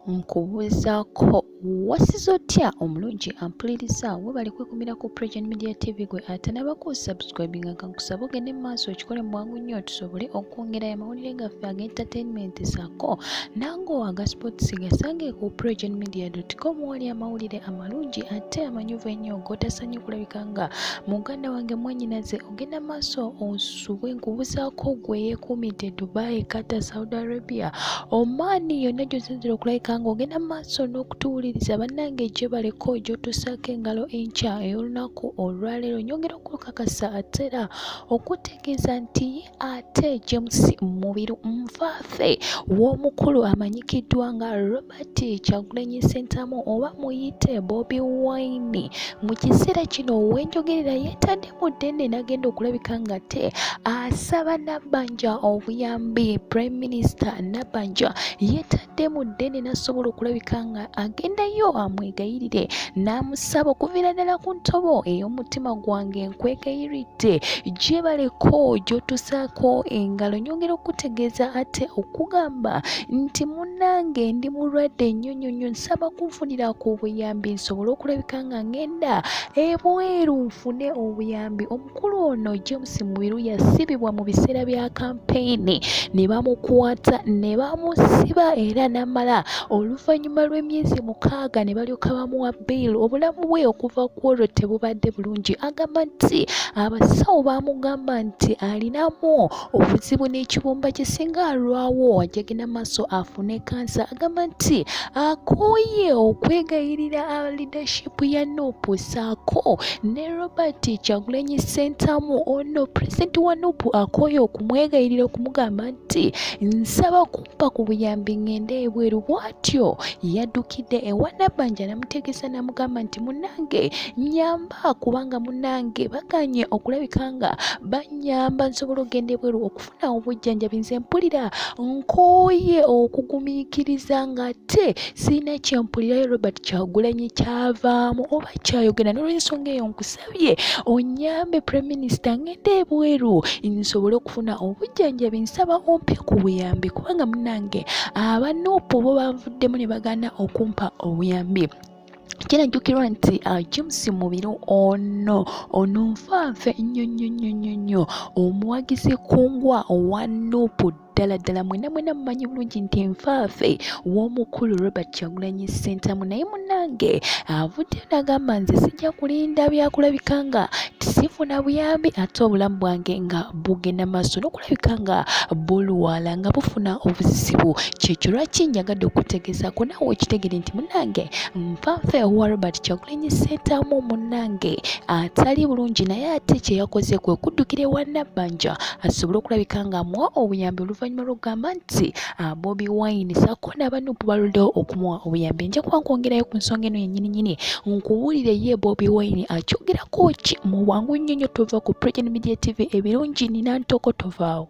Nkubuuzaako wasiza otya omulungi ampuliriza? Webale kwekumira ku Pregen Media TV. Gwe atanaba ku subscribinga, kankusaba ogende mu maaso okikole mu bwangu nnyo tusobole okwongerayo amawulire gaffe aga entertainment saako nango aga sports. Gasange ku pregenmedia.com, wali amawulire amalungi ate amanyuvu ennyo g'otasanye kulabika nga muganda wange, mwannyinaze, ogenda maaso osubwe. Nkubuzaako gwe yeekuumidde Dubai, Qatar, Saudi Arabia, Oman, yonna gy'osinzira okulabika nga ogenda mu maaso n'okutuwuliriza. Bannange, gyebaleko gy'otuusaako engalo enkya ey'olunaku olwaleero. Nyongera okukakasa ate era okutegeeza nti ate James Mubiru, nfaafe w'omukulu amanyikiddwa nga Robert Kyagulanyi Ssentamu oba muyite Bobi Wine, mu kiseera kino wenjogerera yeetadde mu ddene n'agenda okulabika nga te asaba Nabbanja obuyambi. Prime Minister Nabbanja yeetadde mu ddene n'asobola okulabika nga agendayo amwegayirire n'amusaba okuviira ddala ku ntobo ey'omutima gwange, nkwegayiridde, gyebaleko gy'otusaako engalo. Nyongera okutegeeza ate okugamba nti munnange, ndi mulwadde nnyo nnyo nnyo, nsaba kunfunira ku buyambi nsobole okulabika nga ngenda ebweru nfune obuyambi. Omukulu ono James Mubiru yasibibwa mu biseera bya kampeyini ne bamukwata ne bamusiba era n'amala oluvannyuma lw'emyezi 6 ne balyoka bamuwa bail. Obulamu bwe okuva ku olwo tebubadde bulungi. Agamba nti abasawo baamugamba nti alinamu obuzibu n'ekibumba kye, singa alwawo ajja genda maaso afune kansa. Agamba nti akooye okwegayirira leadership ya NUP saako ne Robert Kyagulanyi Ssentamu, ono pulezidenti wa NUP, akooye okumwegayirira okumugamba nti nsaba kumpa ku buyambi ŋŋende ebweru. Bw'atyo yaddukidde ewa Nabbanja n'amutegeeza n'amugamba nti munnange, nnyamba, kubanga munnange baganye okulabika nga bannyamba nsobola okugenda ebweru okufuna obujjanjabi. Nze mpulira nkooye okugumiikiriza ng'ate sirina kyempulirayo Robert Kyagulanyi kyavaamu oba kyayogera. N'olwensonga eyo nkusabye onyambe, Prime Minister, ngende ebweru nsobole okufuna obujjanjabi. Nsaba ompe ku buyambi kubanga munnange aba NUP bo banvuddemu ne bagaana okumpa obuyambi. Kirajjukirwa nti James Mubiru ono nfanfe nnyo nnyo nnyo nnyo nnyo, omuwagizi kungwa owa NUP ddala ddala. Mwena mwena mumanyi bulungi nti nfaafe w'omukulu Robert Kyagulanyi Ssentamu, naye munnange avuddeyo n'agamba nze sijja kulinda byakulabika nga sifuna buyambi ate obulamu bwange nga bugenda maaso n'okulabika nga bulwala, nga bufuna obuzibu. Kyekyo lwaki njagadde okutegeezaako naawe okitegere nti munnange nfanfe owa Robert Kyagulanyi Ssentamu munnange atali bulungi, naye ate kye yakoze kwe kuddukira ewa Nabbanja asobole okulabika ng'amuwa obuyambi oluvannyuma lw'okugamba nti Bobi Wine saako n'aba NUP baluddewo okumuwa obuyambi. Nja kuba nkwongerayo ku nsonga eno yennyini nnyini, nkubuulire ye Bobi Wine akyogerako ki mu bwangu nnyo nnyo. Tova ku Pregen Media TV, ebirungi nina ntoko, tovaawo.